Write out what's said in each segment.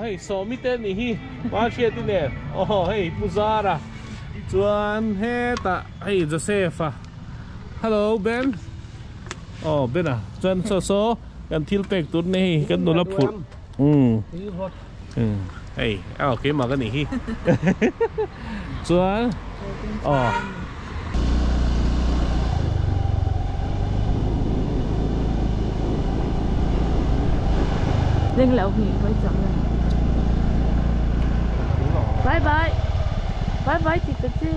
Hei sawmi te anih hi Mahriati nen aw hei Pu Zara chuan hetah hei Joseph a hello Ben aw Ben a chuan saw saw kan thil pek tur ni hei kan nula phurh umm hei aw keimah ka nih hi chuan aw. 那个老虎会怎么？拜拜，拜拜，几个字？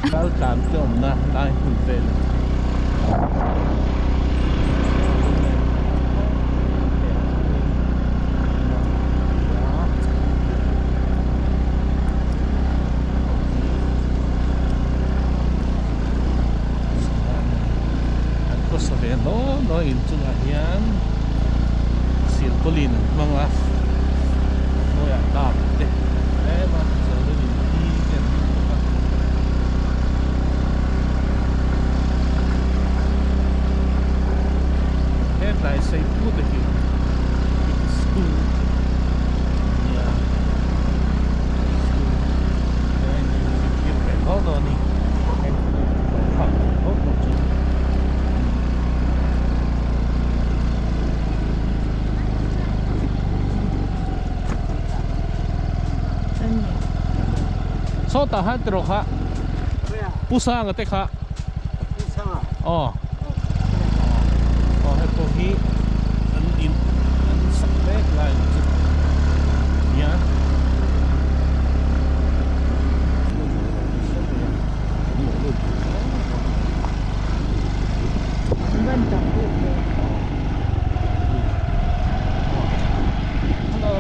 Kal tlan te awmna lai hmun vel a ni. An khawsa ve hlaw hlaw inchungah hian silpawlin an hmang a, a hnuaiah dap te tlem a zawlin in thi te an hmang bawk a. Hetlai Seipu te hi school nia school hian zirtir ve hlaw dawn a ni heng thlak hlaw hlaw chu. Sawtah khan tiraw kha Pu Sanga te kha aw aw hei pawh hi an in an sak mek lai chu nia.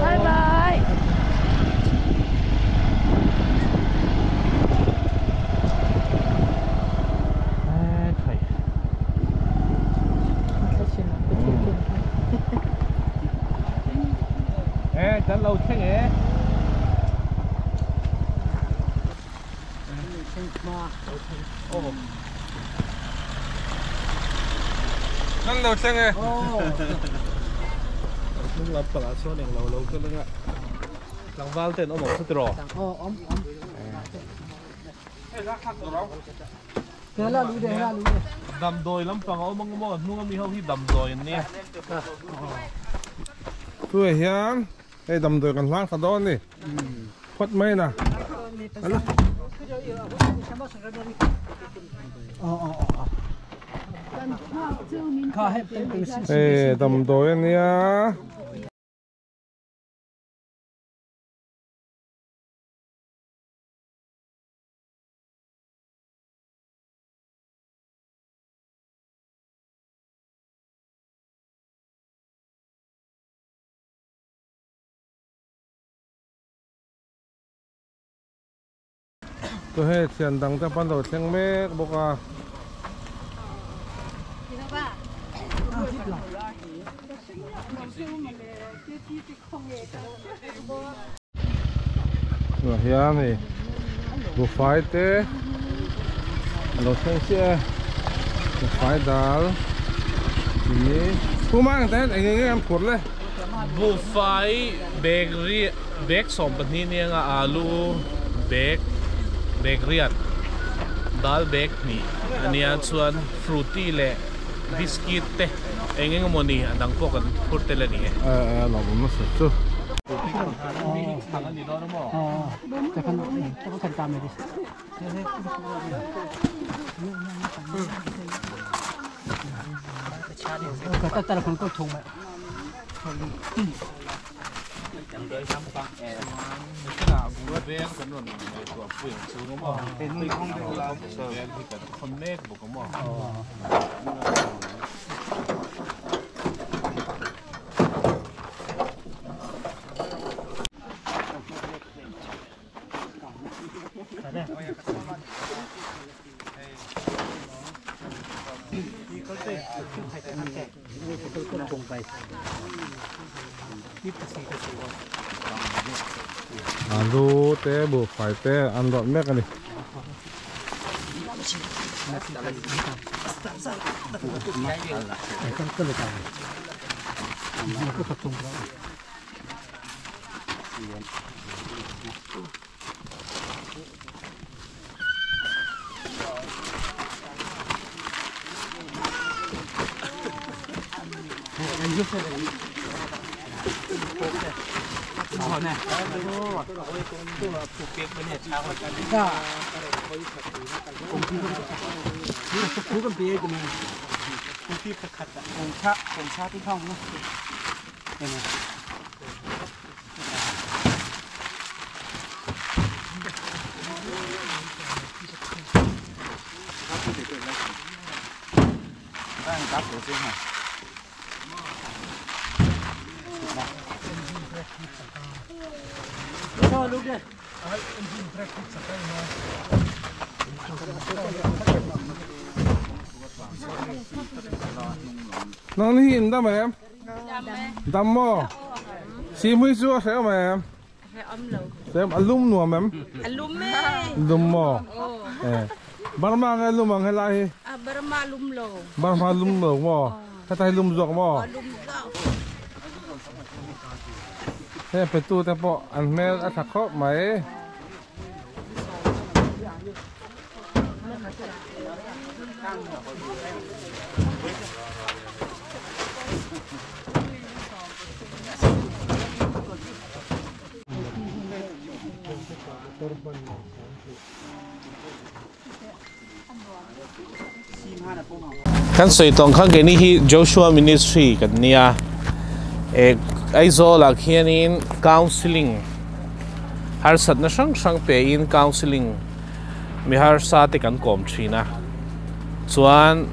Bye bye. E kan lo thleng e. Kan lo thleng e. Hnung lam pangah chuan englo lo kal anga tlangval ten awm ang chu tiraw? Damdawi lampang a awm ang maw? Hnung ami ho hi damdawi an nia. Tunah hian hei damdawi kan hlang thla dawn a ni. Phawt mai na. Hei damdawi a nia. Chu hei thian dang te pawh an lo thleng mek bawk a. Tunah hian hei buhfai te a lo thleng chiah a buhfai dal chini puma ang te hian eng eng nge an phur le. Buhfai bag ri bag 12 nia alu bag bag riat dal bag hnih ania chuan fruity leh biscuit te eng eng emaw ni a dang pawh kan phur tel a ni e. E e lo awm nasa chu. Alu te buhfai te an rawt mek a ni. Nang hi in dam em? Dam maw? Simui chu a hreh awm em? Hreh a lum nuam em? A lum e. Lum maw? Eh. Burma nge lum ang helai hi? A Burma lum lo. Burma lum lo maw? Heta hi lum zawk maw? Lum zawk. He petu te pawh an hmel a tha khawp mai. Kan sawi tawng kha keini hi Joshua Ministry kan nia eh Aizawl ah khianin counselling harsatna hrang hrang pein counselling mi harsa te kan kawm thin a chuan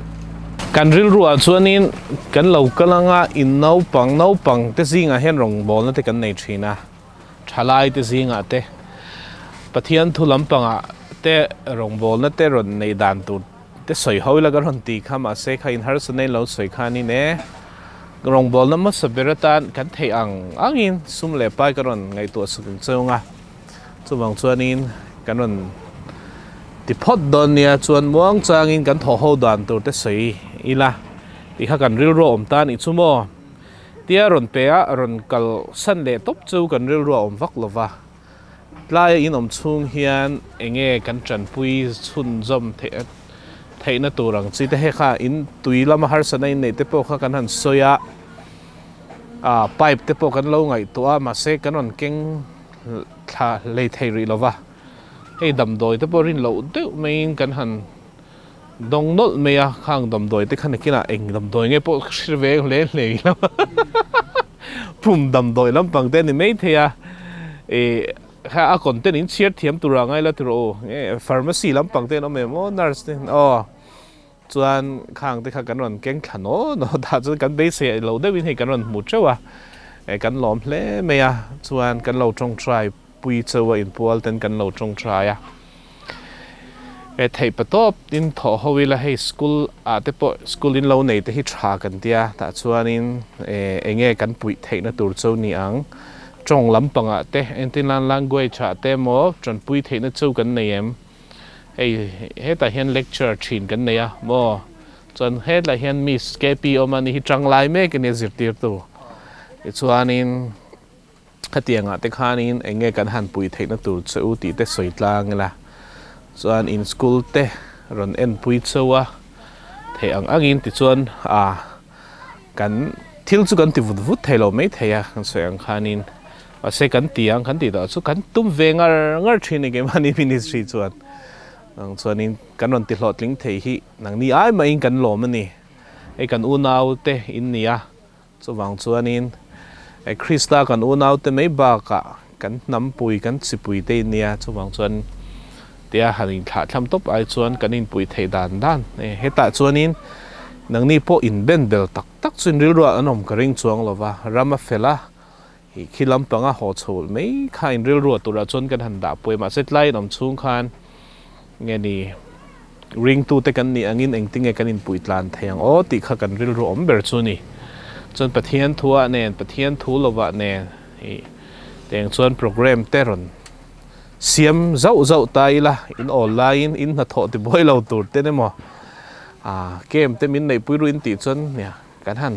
kan rilru ah chuanin kan lo kal anga in naupang naupang te zingah hian rawngbawlna te kan nei thin a. Thalai te zingah te Pathian thu lampangah te rawngbawlna te rawn neih dan tur te sawi ho ila ka rawn ti kha mahse kha in harsa nei lo sawi kha ni ne rawngbawlna hmasa ber atan kan theih ang angin sum leh pai ka rawn ngaihtuah sak ang cheu anga chuvang chuanin kan rawn ti phawt dawn nia chuan muang changin kan thawh ho dan tur te sawi ila tih kha kan rilru a awm ta anih chu maw. Tia rawn pe a, rawn kal san leh tawp chu kan rilru a awm vak lo va. Tlaia in awm chhung hian enge kan tanpui chhunzawm theih theihna tur ang chi te he kha in tui lama harsatna in neih te pawh kha kan han sawi a, ah pipe te pawh kan lo ngaihtuah a, mahse kan rawn keng thla hlei thei rih lo va. Hei damdawi te pawh rin loh deuh maiin kan han Dawng nawlh mai a, khang damdawi te kha nakinah eng damdawi nge pawh ka hre ve hle hle ilo pum damdawi lampang te a ni mai thei a, ih kha a content in chhiar thiam tur ah ngai la tiraw u, nge pharmacy lampang te an awm em aw nurse te aw chuan khang te kha kan rawn keng thla naw naw dah chuan kan beisei lo deuhin hei kan rawn hmu teuh a, kan lawm hle mai a, chuan kan lo tawngtai pui chauh a inpual ten kan lo tawngtai a. He theih pa tawp in thawh ho ila hei school ah te pawh school in lo nei te hi tha kan tia tah chuanin eh enge kan puih theihna tur chu ni ang tawng lampangah te entirnan language ah te emaw tanpui theihna chu kan nei em hei hetah hian lecture thin kan nei a maw chuan hetlai hian miss KP awm a ni hi tanglai mek ania zirtirtu tichuanin. Khatiangah te khanin eng nge kan han pui theihna tur che u tih te sawi tlang ila, chuan in school te rawn enpui cheu a, theih ang angin tichuan ah kan thil chu kan ti vut vut thei lo mai thei a, kan sawi ang khanin mahse kan ti ang kan tih tawh chu kan tum ve ngar ngar thin a keimahni ministry chuan ang chuanin kan rawn ti hlawhtling thei hi nangni ai mahin kan lawm a ni, hei kan unau te in ni a. Chuvang chuanin Krista kan unaute mai bakah kan hnampui, kan chipui te in nia, chuvang chuan tia han inthlahthlam tawp ai chuan kan inpui theih dan dan. Hetah chuanin nangni pawh inben bel tak tak chu in rilruah an awm ka ring chuang lo va, ram a fel a, ih khi lampanga haw chho mai kha in rilruah turah chuan kan han dah pawih a, mahse tlai in awm chhung khan nge ni ringtute kan nih angin engtinge kan inpui tlan thei ang aw tih kha kan rilru awm ber chu a ni. Chuan Pathian thuah nen, Pathian thu lovah nen ih teng chuan program te rawn Siam zauh zauh ta ila, in awl laiin in hnathawh ti buai lo tur ten emaw ah game te min neihpui ru in tih chuan nia kan han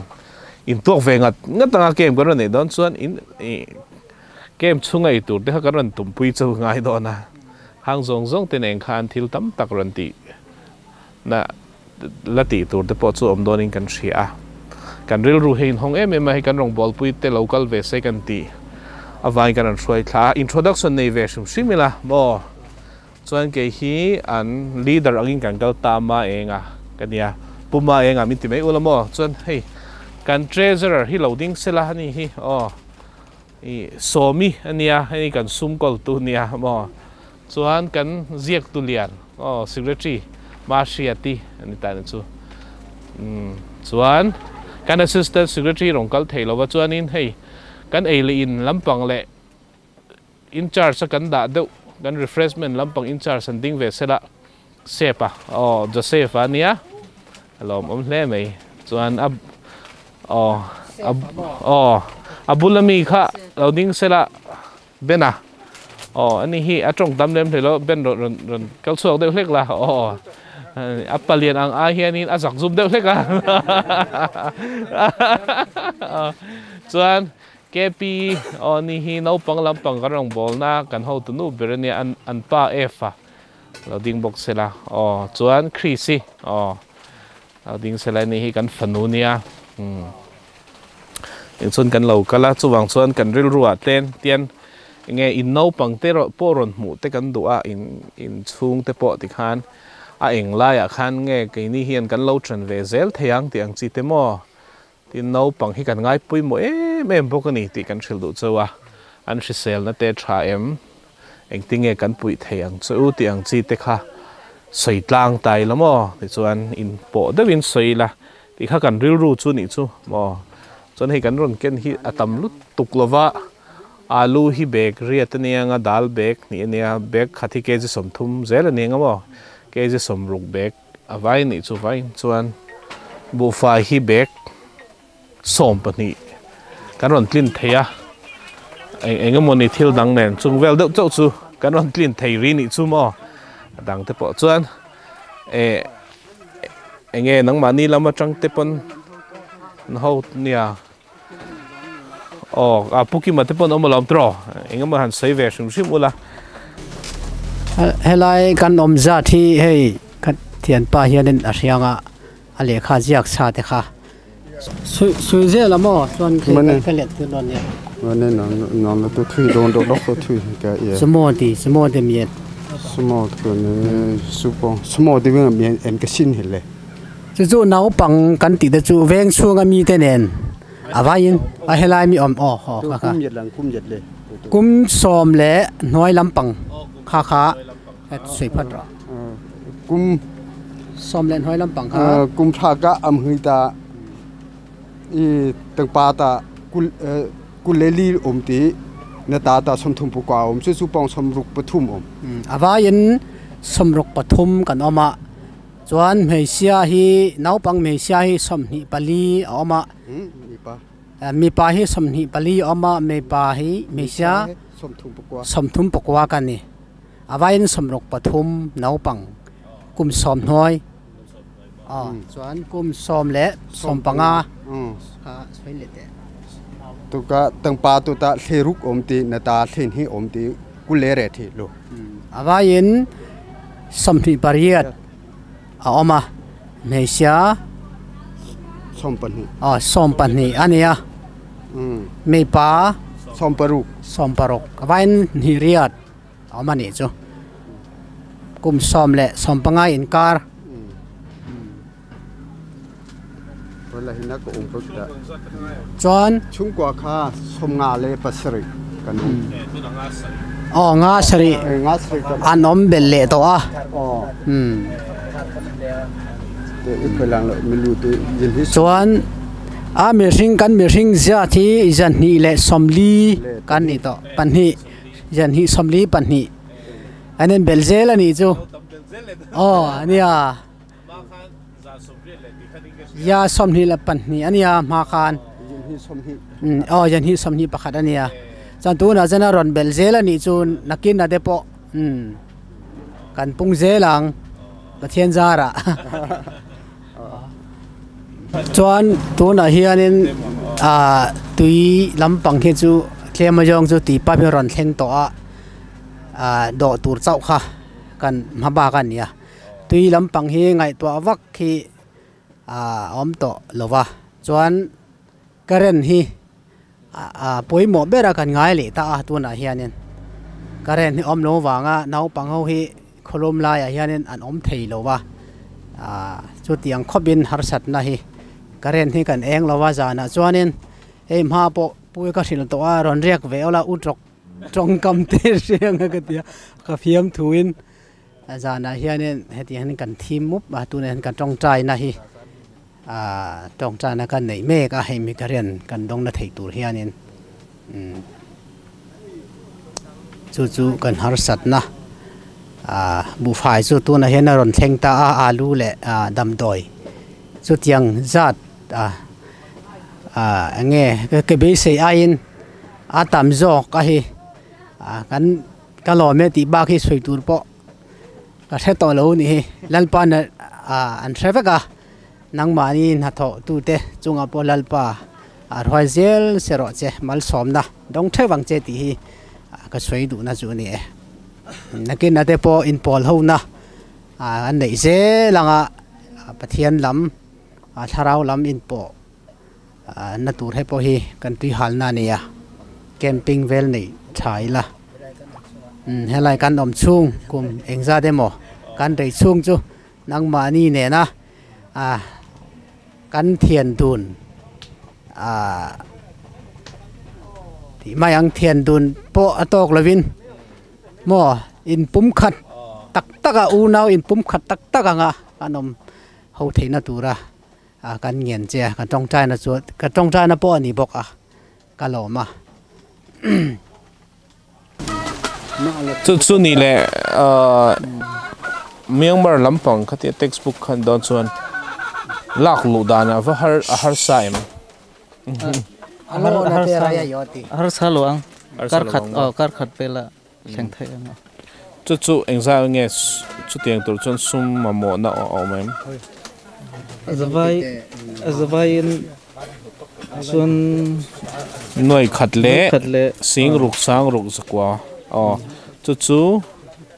intuak ve ngat ngat anga game kan rawn neih dawn chuan in ih game chhunga ei tur te kha kan rawn tumpui chu ngai dawn a, hang zawng zawng te nen khan thil tam tak rawn tih na la tih tur te pawh chu awm dawnin kan hria a, kan rilru hi inhawng em em a, hei kan rawngbawlpui te lo kal ve se kan tih avangin kan rawn hruai thla a, introduction nei ve hrim hrim ila maw? Chuan kei hi an leader angin kan kal ta ma eng a ka nia, Pu Ma Enga min ti mai ula maw? Chuan hei kan treasurer hi lo ding sela a ni hi aw i Sawmi a nia, hei kan sum kawltu nia maw? Chuan kan ziaktu lian aw secretary Mahriati a ni ta ni chu. Umm chuan kan assistant secretary rawn kal thei lova chuanin hei kan ei leh in lampang leh in charge a kan dah deuh kan refreshment lampang in charge an ding ve sela Sepa aw Joseph a nia a lawmawm hle mai chuan a aw aw a bula mi kha lo ding sela Bena, Aw, ani hi a tawng tam lem hlei lo, Ben rawn rawn rawn kal chhuak deuh hlek la, aw, a palian ang ai hianin a zak zum deuh hlek a. Chuan KP, aw, ani hi naupang lampang kan rawngbawlna kan hotu nu ber ania, an an pa F-a lo ding bawk sela, aw, chuan Chris-i, aw, lo ding sela, ani hi kan fanu nia, umm. Engchuan kan lo kal a, chuvang chuan kan rilruah tlem tian enge in naupang te pawh rawn hmuh te kan duh a, in in chhung te pawh tikhan a eng laiah khan nge keini hian kan lo ṭan ve zel thei ang tih ang chi te maw? Tin naupang hi kan ngai pawimawh em em bawk a ni tih kan hrilh duh chauh a, an hriselna te ṭha em? Engtinge kan puih thei ang che u tih ang chi te kha sawi tlang ta ila maw? Tichuan in pawh deuhin sawi ila Tih kha kan rilru chu nih chu maw. Chuan hei kan rawn ken hi a tam lutuk lova, alu hi bag riat a nia nga, dal bag hnih a nia, bag khat hi kg 30 zel a nia nga maw, kg 60 bag a vai nih chu vai chuan buhfai hi bag 12 kan rawn tlin thei a, eng eng emawni thil dang nen chung vel deuh chauh chu kan rawn tlin thei ri nih chu maw, a dang te pawh chuan eh. Enge nangmahni lam atang te pawn an ho nia aw a pu Kima te pawn awm alawm tiraw eng emaw han sawi ve hrim hrim ula. Helai kan awm zat hi hei ka thianpa hianin a hriang a a lehkha ziak sa te kha Sui zel a maw chuan ka let tir dawn nia. Mane nang la tu thui don do dok thui ka ye. Sumo ti sumo te mian. Sumo tu ne supo sumo ti veng mian em ka sin hele. Chu chu naupang kan tih te chu veng chhunga mi te nen a vaiin a helai mi awm aw haw kha kha. Kum yet lang kum yet le. Kum sawm leh hnuai lampang kha kha sui phat rawh. Kum sawm leh hnuai lampang kha. Kum tha ka am hui ta i tangpa ta kul kul le li om ti na ta ta 30 pu kwa om chu chu pong 63 om. A vaiin 63 kan awm a chuan hmeichhia hi naupang hmeichhia hi 24 a awm a. Mipa. Mipa hi 24 a awm a mipa hi hmeichhia 39 kan ni. A vaiin 63 naupang kum sawm hnuai aw chuan kum sawm leh sawm panga kha sawi leh teh. Tuka tangpa tu ta thleruk awm ti na ta thlen hi awm ti kule re thi lu. A vaiin 28 a awm a hmeichhia 12 aw 12 a nia mipa 16 16 a vaiin hnih riat. A awm a nih chu. Kum sawm leh sawm panga inkar. Chuan. Chhungkua kha sawmnga leh pasarih kan awm. Aw nga sarih an awm belh leh tawh a. Chuan a mihring kan mihring ziat hi zahnih leh sawmli kan ni tawh pahnih. Zanhnih 42 an en belh zel a nih chu. Aw a nia. Ya 22 a nia hma khan. Aw zanhnih 21 a nia. Chuan tunah chuan a rawn belh zel a nih chu nakin a te pawh. Um kan pung zel ang Pathian zarah chuan tunah hianin ah tui lampang hi chu tlem azawng chu tui pipe hi a rawn thleng tawh a ah dawh tur chauh kha kan hma bak a ni a tui lampang hi ngaihtuah vak hi ah a awm tawh lo va chuan current hi a pawimawh ber a kan ngai leh ta a tunah hianin current hi awm lo vanga naupang ho hi khawlum laiah hianin an awm thei lo va ah chutiang khawpin harsatna hi current hi kan eng lo va zanah chuanin hei hma pawh pui ka hrilh tawh a rawn riak ve awla u tawk tawngkam te hriang a ka ti a ka fiam thuin zanah hianin hetiang hian kan thim mup a tunah hian kan tawngtaina hi. Aaa tawngtaina kan neih mek a, hei mi ka rian kan dawng na theih tur hianin umm chu chu kan harsatna aaa buhfai chu tunah hian a rawn thleng ta a, alu leh aaa damdawi chutiang zat ah aaa eng nge ka beisei aiin a tam zawk a hi ah kan ka lawm e tih bak hi sawi tur pawh. Ka hre tawh lo nih hi, Lalpa na an hre vek a, nangmahni hnathawh tute chungah pawh Lalpa a ruai zel se rawh che, malsawmna dawng theuh ang che tih hi ka sawi duhna chu a ni e. Nakin ate pawh inpawl hona an neih zel anga Pathian lam, thlarau lam inpawh na tur he pawh hi kan tui halna a ni a, camping vel neih tha ila helai kan awm chhung kum engzat emaw kan rei chhung chu nangmahni nena ah kan thian dun ah tih mai ang thian dun pawh a tawk lovin maw inpum khat tak tak a unau inpum khat tak tak anga kan awm ho theihna tura. A kan ngen che a, ka tawngtaina chu ka tawngtaina pawh a ni bawk a, ka lawm a. Chu chu ni leh Myanmar lampang khatia textbook khan dawn chuan lak luh danah va har a harsa em? Harsa lo ang, kar khat aw kar khat vela thleng theih ang a. Chu chu engzah nge chutiang tur chuan sum mamawhna a awm em? Zavai zavaiin chuan Nuai khat leh sing ruk sang ruk zakua aw chu chu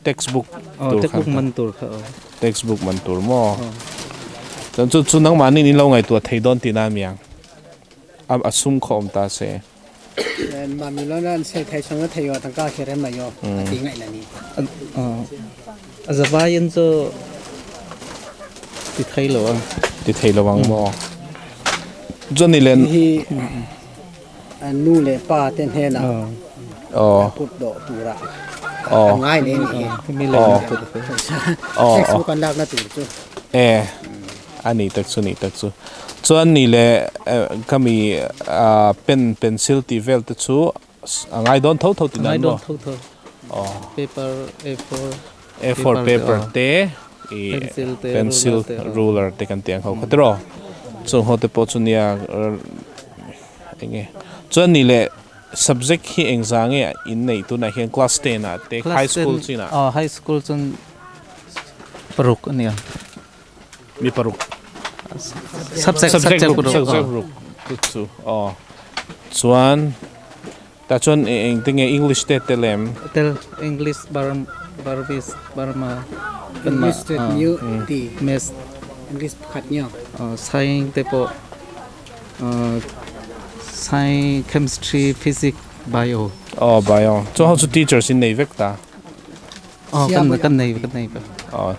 textbook tur kha textbook man tur kha aw textbook man tur maw chuan chu chu nangmahni in lo ngaihtuah thei dawn tihna a miang a sum kha awm ta se. A zavaiin chu ti thei lo ang. Ti thei lo ang maw? Chuan i len. Hi nu leh pa te hnenah kut dawh tura an ngai leh a nih hi. Textbook an lakna tur chu. E. A ni tak chu ni tak chu. Chuan ni leh ka mi pen pencil tih vel te chu a ngai dawn tho tho tih nan maw? A ngai dawn tho tho. Paper A4 A4 paper te i pencil ruler te kan tih ang ho kha tiraw? Chung ho te pawh chu nia eng nge. Chuan ni leh subject hi engzah nge in neih tunah hian class 10 ah te high school chinah? High school chuan paruk a nia. Mi paruk subject subject ruk subject ruk chu chu aw chuan tah chuan eng te nge english te tel em tel english burmese burma english te new ti maths english pakhat nio science te pawh science chemistry physics bio aw bio chuan ho chu teachers in nei vek ta. Aw kan kan nei kan nei ve. Aw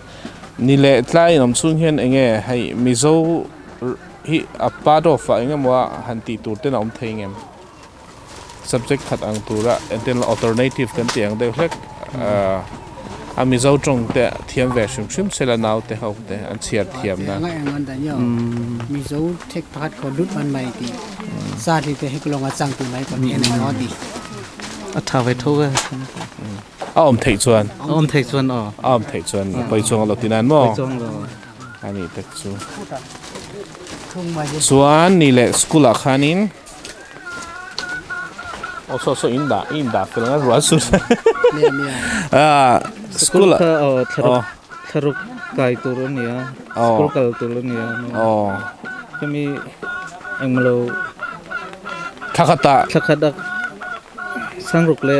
ni leh tlai in awm chhung hian eng nge hei Mizo hi a part of ah eng emaw a han tih tur ten a awm thei ngem subject khat ang tura entir na alternative kan tih ang deuh hlek a Mizo tawng te thiam ve hrim hrim sela naute ho te an chhiar thiam na. Mizo thek pakhat khaw lut man mai tih zat hi te heklawng a chang tu mai pawn en ang aw ti. A tha ve tho e. A awm theih chuan. A awm theih chuan aw. A awm theih chuan pawi chuang a lo ti nan maw? Pawi chuang lo. A nih tak chu. Chuan ni leh school ah khanin O so so in da in da fel nga rual su a school kha o tharuk tharuk kai tur ania school kal tur ania o kemi engmalo thakata thakhata sangruk le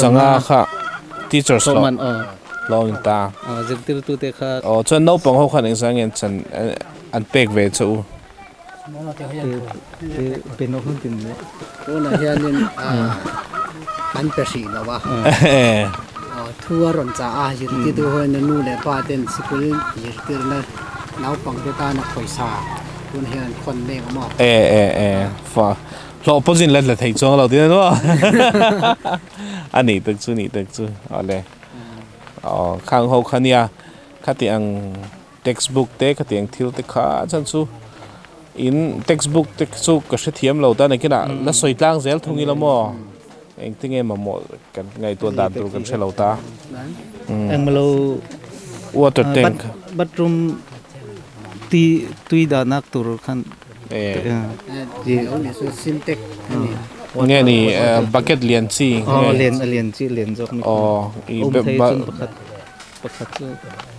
zanga kha teachers lo man o lo in ta a zirtir tu te kha o chuan naupang ho khan eng sang nge chan an pek ve chu pe no hun tin ne tuna hianin a an pe hri lo wa thua ron cha a zirtir tu hoin nu le pa ten sikul zirtir na naupang te ta na khoisa tun hian khon mek mo e e e fa lo pozin let le thei chuang lo tin no ani tak chu ni tak chu ale o khang ho khania khati ang textbook te khati ang thil te kha chan chu in textbook te chu ka hre thiam lo ta ne kina la soi tlang zel thungi lo mo eng tinge ma mo kan ngai to dan tur kan hre lo ta engmalo water tank bathroom ti tui da nak tur khan e ji ni su sintex ani nge ni bucket lian chi o lian lian chi lian jok ni o i pakhat pakhat chu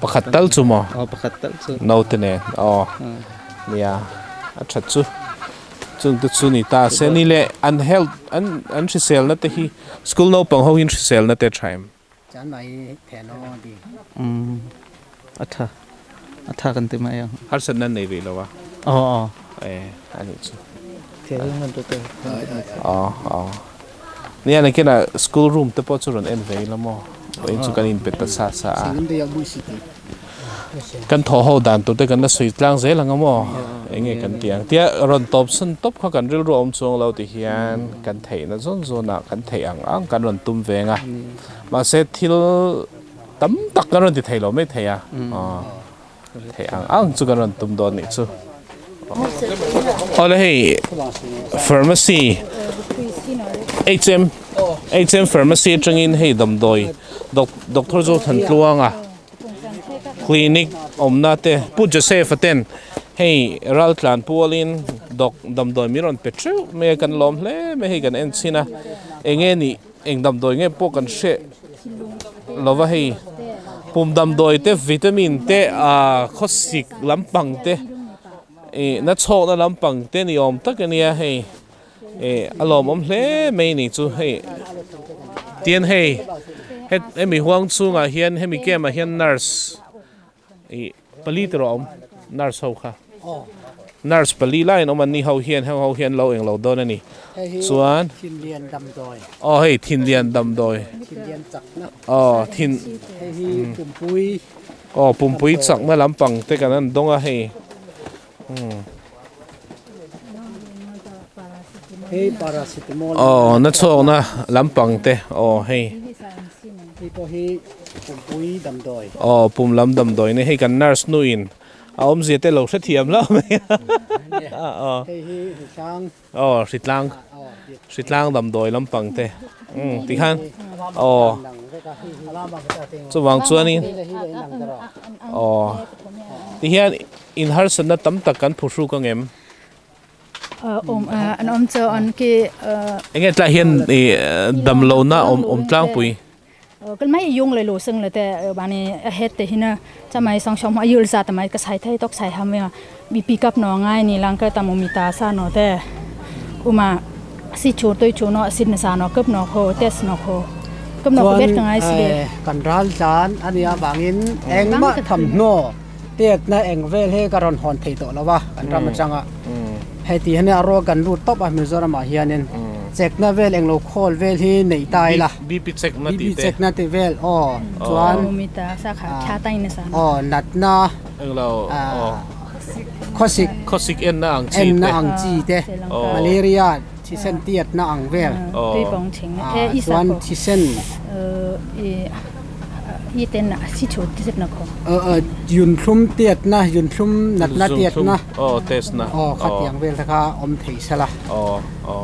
pakhat tal chu mo o pakhat tal chu no te ne o nia a that chu chung te chu ni ta se ni le an health an an hrisel na te hi school no pang ho in hrisel na te thaim chan mai the no di atha atha kan te mai har san nan nei ve lo wa o o e ani chu the man to te o o ni ana kena school room te po chu ron en ve lo mo in chu kan in pet ta sa sa a kan tho ho dan tu te kan na sui tlang zel anga mo enge kan tiang tia ron top sun top kha kan ril rom chuang lo ti hian kan thei na zon zona kan thei ang ang kan ron tum venga ma se thil tam tak kan ron ti thei lo mai thei a thei ang ang chu kan ron tum don ni chu ole hei pharmacy HM HM pharmacy tangin hei damdoi doctor zo than tluanga clinic omna te pu Joseph aten hei ral tlan pualin dok damdoi miron petru me kan lom hle me hei kan en china enge ni eng damdoi nge po kan she lova hei pum damdoi te vitamin te a khosik lampang te e na chok na lampang te ni om tak ania hei e alom om hle me ni chu hei tien hei het emi huang chunga hian hemi kema hian nurse e pali trom nurse ho kha nurse pali line om an ni ho hian ho hian lo eng lo don ani chuan thin lian dam doi o hei thin lian dam doi thin lian chak na o thin hei hi pumpui o pumpui chak na lampang te kan an donga hei hei paracetamol o na chok na lampang te o hei hi po hi pumpui dam doi o pum lam dam doi ne hei kan nurse nu in a om zia te lo hre thiam lo mai o hei hi hrang o hritlang hritlang dam doi lampang te ti khan o chuwang chuanin o ti hian in har san na tam tak kan phusru ka ngem om an om cho an ke enge tla hian dam lo na om om tlang pui kan mai yung le lo seng le te bani het te hina chamai sang som ayul sa tamai ka sai thai tok sai ham ya bi pick up no ngai ni lang ka tamomita sa no te uma si chu toi chu no sin sa no kap no kho test no kho kap no ko bet ka ngai si kan ral chan ania bangin eng ma tham no tiek na eng vel he karon hon thei to lawa kan ram changa hei ti hane aro kan ru top a Mizoram a hianin check na vel eng lo khol vel hi nei tai la BP check na ti te check na ti vel o chuan mita sa kha kha tai na sa o nat na eng lo o khosik khosik en na ang chi te na ang chi te malaria chi sen tiat na ang vel tui pong ching e i sa chuan chi sen e i ten na si chu ti set na kho yun thlum tiat na yun thlum nat na tiat na o test na o kha tiang vel kha om thei sala o o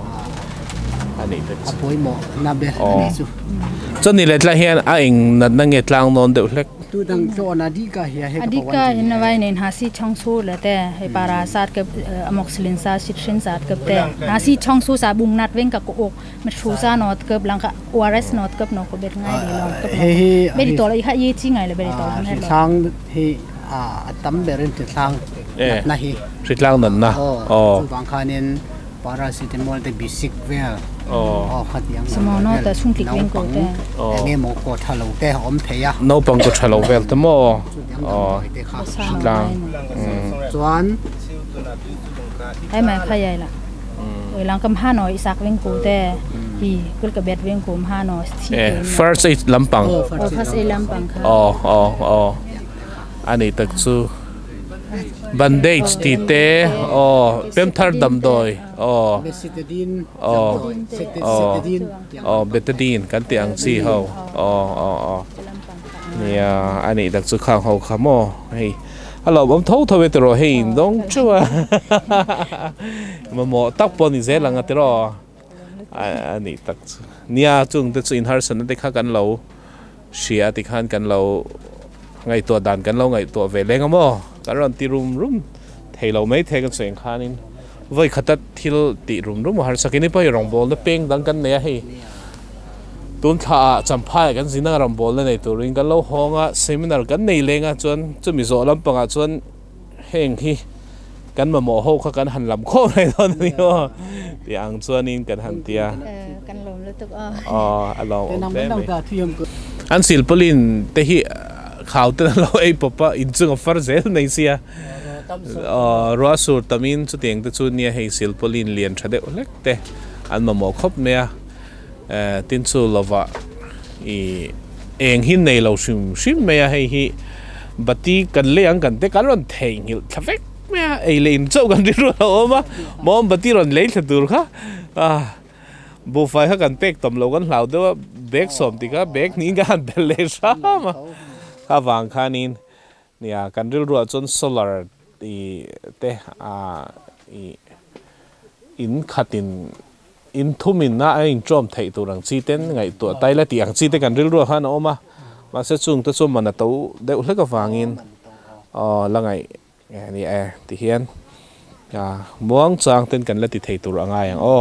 ani te apoi mo na be ani chu choni le tla hian a eng nat na nge tlang non deuh hlek Tu dang to na di ka hi he adika hin wai nen ha si chong su la te he para sat ke amoxicillin sa citrin sat ke te ha si chong su sa bung nat weng ka ko ok ma thu sa not ke blang ka ORS not ke no ko bet ngai di long ke he he be di to la kha ye chi ngai la be di to la he thang he a tam berin ti thang na hi ritlang nan na o chu bang khanin paracetamol te basic vel o khat yang smo no ta chung tik weng ko te nge mo ko thalo te om theya no pang ko thalo vel te mo o ritlang chuan ai mai kha yai la oi lang kam ha noi sak weng ko te hi kul ka bet weng ko ha no thi first aid lampang first aid lampang kha o o o ani tak chu bandage ti te o pem thar dam doi o betadine o o betadine kan ti ang chi ho o o o nia ani tak chu khang ho kha mo hei alo bom tho tho ve tro hei dong chua ma mo tak pon ni zel anga tro ani tak chu nia chung te chu in har san te kha kan lo sia ti khan kan lo ngai to dan kan lo ngai to ve lenga mo kan ron ti rum rum theilo mai the kan seng khanin voi khatat thil ti rum rum har sakini pai rong bol na peng dang kan ne hei tun tha champhai kan zina ram bol na nei turin kan lo honga seminar kan nei lenga chuan chumi zo lam panga chuan heng hi kan ma mo ho kha kan han lam kho nei don ni o ti ang chuan in kan han tia kan lom lu tuk a o alo an silpolin te hi khao te lo ei papa in chung a far zel nei sia ro sur tamin chu tiang te chu nia hei silpolin lian thade lek te an ma mo khop mea tin chu lova i eng hin nei lo sim sim mea hei hi bati kan le ang kan te kan ron thei ngil thavek mea ei le in chau kan ri ro ma mom bati ron lei thadur kha a bu fai kha kan pek tom lo kan hlau de bek som ti ka bek ni ga han bel le sa ma ka wang khanin nia kan ril ruwa chon solar i te a i in khatin in thumin na a in trom thei turang chi ten ngai to tai la tiang chi te kan ril ruwa khan oma ma se chung te chum mana to deuh hlek awangin o langai ni e ti hian a muang chang ten kan la ti thei tur anga yang o